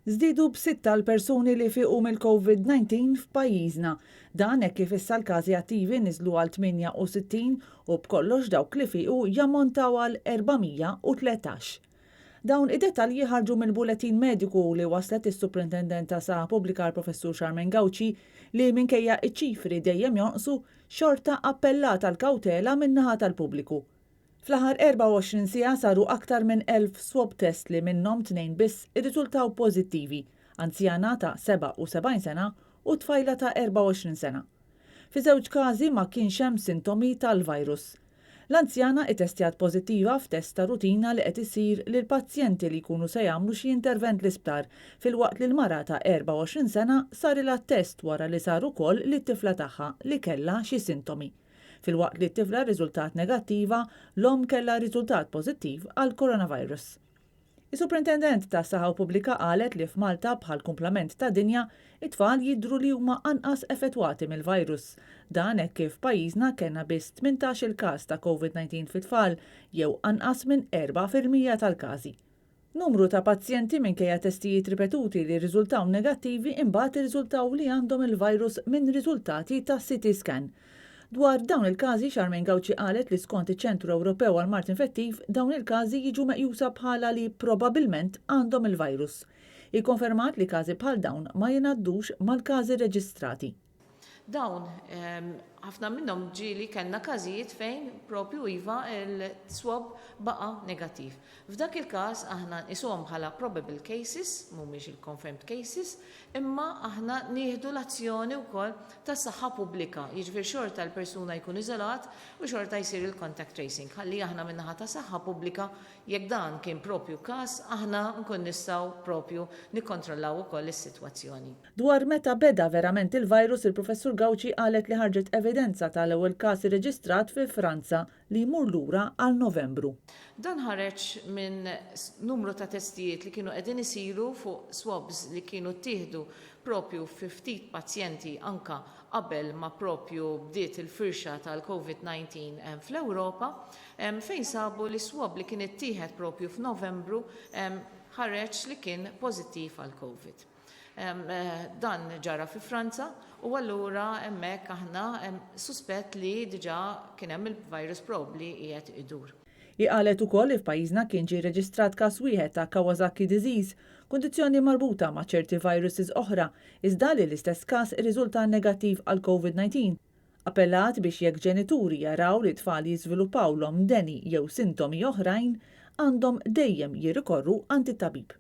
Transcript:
Żdiedu b'sitta l-persuni li fiequ mill-Covid-19 f'pajjiżna. Dan hekk kif issa l-każi attivi niżlu għal 68 u b'kollox dawk li fiequ jammontaw għal 413. Dawn id-dettalji ħarġu mill-bulletin mediku li wasslet is-Suprintendent tas-Saħħa Pubblika l-Professur Charmaine Gauci li minkejja ċ-ċifri dejjem jonqsu, xorta appellat għall-kawtela min-naħa tal-pubbliku. Fl-aħħar 24 siegħa saru aktar minn 1,000 swab test li minnhom tnejn biss irriżultaw pożittivi, anzjana ta' 77 sena u tfajla ta' 24 sena. Fi żewġ każi ma kienx hemm sintomi tal-virus. L-anzjana ittestjat pożittiva f'test ta' rutina li qed isir lil pazjenti li jkunu se jagħmlu xi intervent l-isptar, filwaqt li l-mara ta' 24 sena sarilha t-test wara li sar ukoll lit-tifla tagħha li kellha xi sintomi. Filwaqt li t-tifla rriżultat negattiva, l-omm kellha riżultat pożittiv għall-coronavirus. Is-Suprintendent tas-Saħħa Pubblika qalet li f'Malta bħal kumplament tad-dinja, it-tfal jidhru li huma anqas effettwati mill-virus. Dan hekk kif f'pajjiżna kellna biss 18-il każ ta' Covid-19 fit-tfal jew anqas minn 4% tal-każi. Numru ta' pazjenti minkejja testijiet ripetuti li rriżultaw negattivi imbagħad irriżultaw li għandhom il-virus minn riżultati ta' CT scan. Dwar dawn il-każi Charmaine Gauci qalet li skont iċ-Ċentru Ewropew għall-Mard Infettiv dawn il-każi jiġu meqjusa bħala li probabilment għandhom il-virus. Hi kkonfermat li każi bħal dawn ma jingħaddux mal-każi reġistrati. Dawn, ħafna minnhom ġieli kellna każijiet fejn propju iva l-swab baqa' negattiv. F'dak il-każ aħna nqisuhom bħala probable cases, mhumiex il-confirmed cases, imma aħna nieħdu l-azzjoni wkoll tas-saħħa pubblika, jiġifieri xorta l-persuna jkun iżolat u xorta jsir il-contact tracing ħalli aħna min-naħa tas-saħħa pubblika Jekk dan kien propju każ, aħna nkun nistgħu propju nikkontrollaw ukoll is-sitwazzjoni. Dwar meta beda verament il-virus, il-Professur Gauci qalet li ħarġet evidenza tal-ewwel każ irreġistrat fi Franza li jmur lura għal Novembru. Dan ħareġ minn numru ta' testijiet li kienu qegħdin isiru fuq swabs li kienu ttieħdu propju fi ftit pazjenti anka qabel ma propju bdiet il-firxa tal-Covid 19 fl-Ewropa. fejn sabu li swab li kien ittieħed propju f'Novembru ħareġ li kien pożittiv għall-Covid. Dan ġara fi Franza u allura hemmhekk aħna suspett li diġà kien hemm il-virus probabbli qiegħed idur. Hi qalet ukoll li f'pajjiżna kien ġie rreġistrat każ wieħed ta' Kawasaki disease, kundizzjoni marbuta ma' ċerti viruses oħra, iżda li l-istess każ irriżulta negattiv għall-Covid 19. Appellat biex jekk ġenituri jaraw li t-tfal jiżviluppawlhom deni jew sintomi oħrajn, għandhom dejjem jirrikorru għand it-tabib.